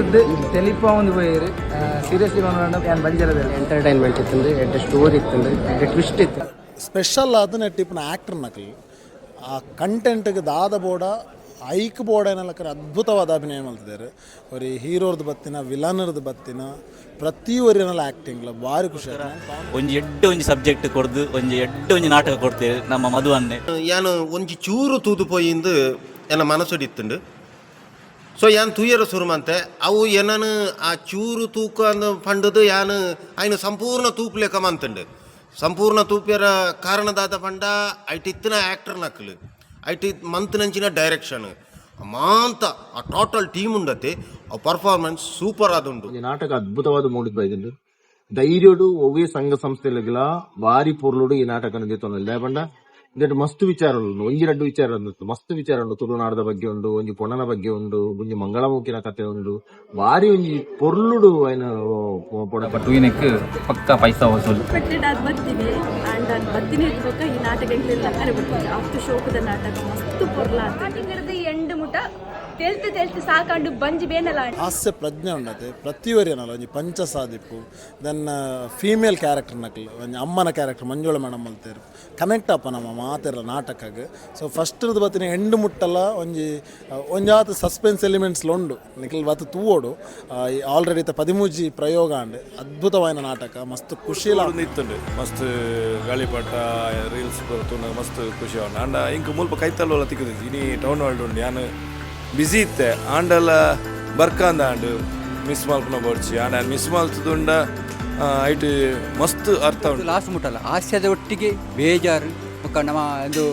ರ್ದ್ ತೆಲಿಪಾವೊಂದು ಪೋಯೆರ್. ಸೀರಿಯಸ್ಲಿ ಪನೊಡಾಂಡ ಯಾನ್ ಬಂಜಾರದಾರ್. ಎಂಟರ್ಟೈನ್ಮೆಂಟ್ ಇತ್ತುಂಡು, ಎಡ್ಡೆ ಸ್ಟೋರಿ ಇತ್ತುಂಡು, ಎಡ್ಡೆ ಟ್ವಿಸ್ಟ್ ಇತ್ತು. ಸ್ಪೆಷಲ್ ಆದ್ ನೆಟ್ ಇಪ್ಪುನ ಆ್ಯಕ್ಟರ್ ನಕಲ್ ಆ ಕಂಟೆಂಟ್ಗ್ ದಾದ ಬೋಡ ಐಕ್ ಬೋಡಾಯಿನಲಕರ್ ಅದ್ಭುತವಾದ ಅಭಿನಯ ಮಲ್ತಿದ್ದಾರೆ. ಒರಿ ಹೀರೋರ್ದು ಬತ್ತಿನ, ವಿಲನ್ರ್ದು ಬತ್ತಿನ, ಪ್ರತಿ ಒರಿನಲ ಆ್ಯಕ್ಟಿಂಗ್ಲ ಭಾರಿ ಖುಷಿ ಆಯ್ತು. ಒಂಜಿ ಎಡ್ಡೆ ಒಂಜಿ ಸಬ್ಜೆಕ್ಟ್ ಕೊರ್ದು, ಒಂಜಿ ಎಡ್ಡೆ ಒಂಜಿ ನಾಟಕ ಕೊಡ್ತೇವೆ ನಮ್ಮ ಮಧು ಅನ್ನೆ. ಯಾನ್ ಒಂಜಿ ಚೂರು ತೂದು ಪೋಯಿಂದು ಎನ್ನ ಮನಸ್ಸುಡಿತ್ತುಂಡು. ಸೊ ಯಾನ್ ತೂಯರ ಸುರು ಮಂತೆ. ಅವು ಎನ್ನನು ಆ ಚೂರು ತೂಕ ಅಂದ್ ಪಂಡುದು ಯಾನ್ ಐನು ಸಂಪೂರ್ಣ ತೂಪುಲೆಕ ಮಂತುಂಡು. ಸಂಪೂರ್ಣ ತೂಪ್ಯರ ಕಾರಣದಾದ ಪಂಡ ಐಟ್ ಇತ್ತಿನ ಆ್ಯಕ್ಟರ್ ನಕ್ಲು, ಐಟ್ ಮಂತ್ನಂಚಿನ ಡೈರೆಕ್ಷನ್ ಮಾಂತ, ಆ ಟೋಟಲ್ ಟೀಮ್ ಉಂಡತೆ, ಆ ಪರ್ಫಾರ್ಮೆನ್ಸ್ ಸೂಪರ್ ಆದುಂಡು. ಈ ನಾಟಕ ಅದ್ಭುತವಾದ ಮೂಡಿದ್ ಬೈದುಂಡು. ಧೈರ್ಯಡು ಒವ್ವೇ ಸಂಘ ಸಂಸ್ಥೆಲುಗಳ ಬಾರಿ ಪೊರ್ಲುಡು ಈ ನಾಟಕನ ದೆತೊನೊಲಿ. ದಾಯೆ ಪಂಡ ಇಂದೆಟ್ ಮಸ್ತ್ ವಿಚಾರ ಉಂಡು. ಒಂಜಿ ರಡ್ಡ್ ವಿಚಾರ ಉಂಡು, ಮಸ್ತ್ ವಿಚಾರ ಉಂಡು. ತುಳುನಾಡದ ಬಗ್ಗೆ ಉಂಡು, ಒಂಜಿ ಪೊಣ್ಣನ ಬಗ್ಗೆ ಉಂಡು, ಒಂಜಿ ಮಂಗಳಮುಖಿನ ಕತೆ ಉಂಡು. ಬಾರಿ ಒಂಜಿ ಪೊರ್ಲುಡು ಐನ. ತೂಯಿನೆಕ್ ಪಕ್ಕ ಪೈಸಾ ವಸೂಲ್. ಎಕ್ಸ್ಪೆಕ್ಟೆಡ್ ಆದ್ ಬತ್ತೀನಿ. ಆ್ಯಂಡ್ ಅದು ಬತ್ತಿನ ಬೊಕ್ಕ ಈ ನಾಟಕ ಎಂಕ್ಲೆಗ್ ಲಕ್ಕರೆ ಬಿಡ್ತದೆ. ಅಷ್ಟು ಶೋಕದ ನಾಟಕ, ಮಸ್ತ್ ಪೊರ್ಲ. ಸ್ಟಾರ್ಟಿಂಗ್ ಎಂಡ್ ಮುಟ ತೆಲ್ತ್ ತೆಲ್ತ್ ಸಾಕಂಡು ಬಂಜಿ ಬೇನಲ. ಹಾಸ್ಯ ಪ್ರಜ್ಞೆ ಉಂಡತೆ ಪ್ರತಿ ಒರಿಯನಲ. ಒಂಜಿ ಪಂಚಸಾದಿಪ್ಪು, then female character ನಕಲ್, ಒಂಜಿ ಅಮ್ಮನ ಕ್ಯಾರೆಕ್ಟರ್ ಮಂಜುಳ ಮೇಡಮ್ ಮಲ್ತೇರು. ಕನೆಕ್ಟ್ ಆಪ ನಮ್ಮ ಮಾತೆರ್ಲ ನಾಟಕಗ್. ಸೊ ಫಸ್ಟ್ರದ್ದು ಬತ್ತಿನ ಎಂಡ್ ಮುಟ್ಟಲ ಒಂಜಿ ಒಂಜಾತ್ ಸಸ್ಪೆನ್ಸ್ ಎಲಿಮೆಂಟ್ಸ್ ಉಂಡು. ನಿಕಲ್ ಬತ್ತು ತೂವೋಡು. ಆಲ್ರೆಡಿ ಇತ್ತ 13 ಪ್ರಯೋಗ ಅಂಡ್. ಅದ್ಭುತವಾದ ನಾಟಕ, ಮಸ್ತ್ ಖುಷಿಲ. ಇತ್ತುಂಡು ಮಸ್ತ್. ಗಾಳಿಪಟ ರೀಲ್ಸ್ ತೂನಗ ಮಸ್ತ್ ಖುಷಿ ಆವೊಂಡು. ಆಂಡ ಇಂಕ್ ಮುಲ್ಪ ಕೈತಲ್ ತಿಕ್ಕುದು. ಇನಿ ಟೌನ್ ಹಾಲ್ಡ್ ಉಂಡು. ಯಾನ್ ಬಿಸಿ ಇತ್ತೆ, ಆಂಡಲ ಬರ್ಕಂದ ಆಂಡ್ ಮಿಸ್ ಮಲ್ಪುನ ಬೋಡ್ಚಿ. ಆಂಡ ಮಿಸ್ ಮಲ್ತುದುಂಡ ಐಟ್ ಮಸ್ತ್ ಅರ್ಥ ಉಂಡು. ಲಾಸ್ಟ್ ಮುಟ್ಟಲ್ಲ ಹಾಸ್ಯದ ಒಟ್ಟಿಗೆ ಬೇಜಾರು ಬೊಕ್ಕ ನಮ್ಮ ಒಂದು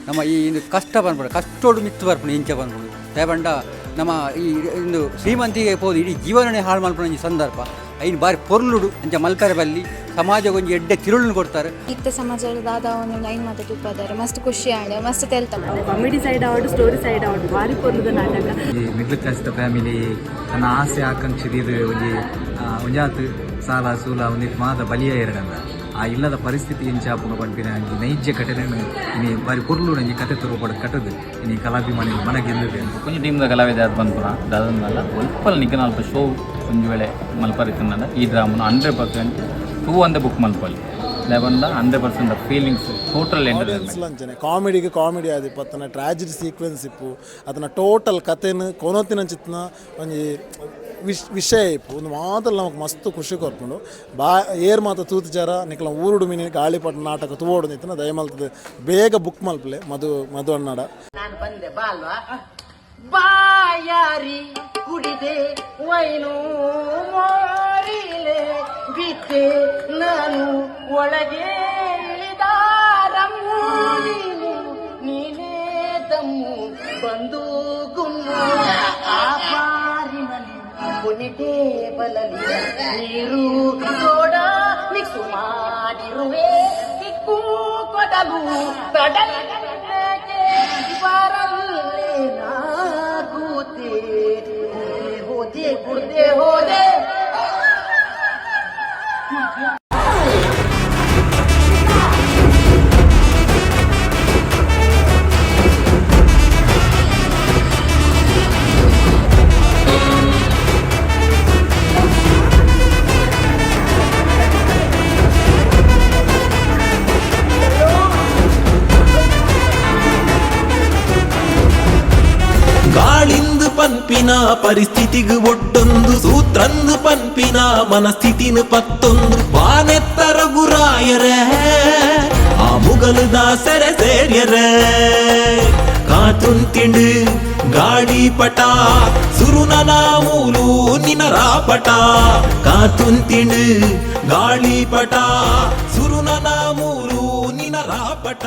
ನಮ್ಮ ಈ ಒಂದು ಕಷ್ಟ ಪನ್ಪುಂಡು, ಕಷ್ಟೋಡು ಮಿತ್ತು ಬರ್ಪುಂಡು. ಇಂಚ ಪನ್ಪುಂಡು ದಾಯೆ ಪಂಡ ನಮ್ಮ ಈ ಒಂದು ಶ್ರೀಮಂತಿಗೆ ಪೋದು ಇಡೀ ಜೀವನನೇ ಹಾಳು ಮಲ್ಪುನ ಒಂಜಿ ಸಂದರ್ಭ. ಐನ್ ಬಾರಿ ಪೊರ್ಲುಡು ಅಂಚ ಮಲ್ಪರೆ ಬಲ್ಲಿ. ಸಮಾಜಕ್ಕೆ ಒಂಜಿ ಎಡ್ಡೆ ತಿರುಳುನು ಕೊಡ್ತಾರೆ. ಇತ್ತೆ ಸಮಾಜ ದಾದ ಒಂದು ಲೈನ್ ಮಾತ ತೂಪದಾರೆ. ಮಸ್ತ್ ಖುಷಿ ಆಂಡ್, ಮಸ್ತ್ ತೆಲ್ತ. ಕಾಮಿಡಿ ಸೈಡ್ ಆವಡ್, ಸ್ಟೋರಿ ಸೈಡ್ ಆವಡ್, ಭಾರಿ ಪೊರ್ಲುದ ನಾಟಕ. ಈ ಮಿಡ್ಲ್ ಕ್ಲಾಸ್ ಫ್ಯಾಮಿಲಿ ತನ್ನ ಆಸೆ ಆಕಾಂಕ್ಷೆ ದೀದ್ ಒಂಜಿ ಒಂಜಾತ್ ಸಾಲ ಸೂಲ ಒಂದಿಟ್ಟು ಮಾತ ಬಲಿಯ ಎರಡಂದ ಆ ಇಲ್ಲದ ಪರಿಸ್ಥಿತಿ ಎಂಚ ಆಪುಂಡು ಪನ್ಪಿನ ಒಂಜಿ ನೈಜ ಘಟನೆನು ಇನಿ ಬಾರಿ ಪೊರ್ಲು ಒಂಜಿ ಕತೆ ತೋರ್ಪಡ್ ಕಟ್ಟದು ಇನಿ ಕಲಾಭಿಮಾನಿ ಮನ ಗೆಂದಿದೆ. ಒಂಜಿ ಟೀಮ್ದ ಕಲಾವಿದ ಆದ್ ಪನ್ಪುನ ದಾದಂದಲ್ಲ ಒಲ್ಪಲ ನಿಕನ ಅಲ್ಪ ಶೋ ಒಂಜಿ ವೇಳೆ ಮಲ್ಪರಿತ್ತಂಡ ಈ ಡ್ರಾಮನ್ 100% ಟೂ ಅಂದೆ ಬುಕ್ ಮಲ್ಪೊಲಿ. ದಾಯೆ 100% ಫೀಲಿಂಗ್ಸ್ ಟೋಟಲ್. ಆಡಿಯನ್ಸ್ ಅಂಚನೆ ಕಾಮಿಡಿಗೆ ಕಾಮಿಡಿ ಆದಿಪ್ಪು, ಅತನ ಟ್ರಾಜಿಡಿ ಸೀಕ್ವೆನ್ಸ್ ಇಪ್ಪು, ಅದನ್ನ ಟೋಟಲ್ ಕತೆನು ಕೊನೊತಿನ ಚಿತ್ನ ಒಂಜಿ ವಿಷಯ ಇಪ್ಪು. ಒಂದು ಮಾತ್ರ ನಮಕ್ ಮಸ್ತ್ ಖುಷಿ ಕೊರ್ಪುಂಡು. ಬಾ ಏರ್ ಮಾತ ತೂತುಜಾರ ನಿಕಲ ಊರುಡು ಮಿನಿ ಗಾಳಿಪಟ ನಾಟಕ ತೂವೋಡು ನಿತ್ತನ ದಯಮಲ್ತದ ಬೇಗ ಬುಕ್ ಮಲ್ಪಲೆ ಮಧು ಮಧು ಅಣ್ಣಡ. ನಾನು ಬಂದೆ ಬಾಲ್ವಾ ಬಾಯಾರಿ ಕುಡಿದೆ ವೈನು ಮೋರಿಲೆ ಬಿದ್ದೆ ನಾನು ಒಳಗೆ ಇಳಿದಾರಮ್ಮು. ನೀನು ನೀನೇ ತಮ್ಮು ಬಂದು ಗುಮ್ಮು. ಆ ಬಾರಿನಲ್ಲಿ ಕೊನೆ ಟೇಬಲಲ್ಲಿ ನೀರು ಸೋಡಾ ಮಿಕ್ಸು ಮಾಡಿರುವೆ. ಕಿಕ್ಕು ಕೊಡಲು ತಡಕ್ಕೆ ಬರಲ್ಲೇ ನಾಗೂತೆ. ಹೋದೆ ಕುಡ್ದೆ ಹೋದೆ. ಗಾಳಿಂದು ಪನ್ಪಿನ ಪರಿಸ್ಥಿತಿಗ್ ಒಡ್ಡೊಂದು, ಸೂತ್ರಂದು ಪನ್ಪಿನ ಮನಸ್ಥಿತಿನ ಪತ್ತೊಂದು, ವಾನೆತ್ತರ ಗುರಾಯರೆ ಆ ಮುಗಲು ದಾಸರ ಸೇರ್ಯರೆ. ಕಾತುಂತಿಂಡು ಗಾಳಿ ಪಟ ಸುರುನನ ಮೂಲು ನಿನರಾಪಟ. ಕಾತುಂತಿಂಡು ಗಾಳಿ ಪಟ ಸುರುನನ ಮೂಲು ನಿನರಾಪಟ.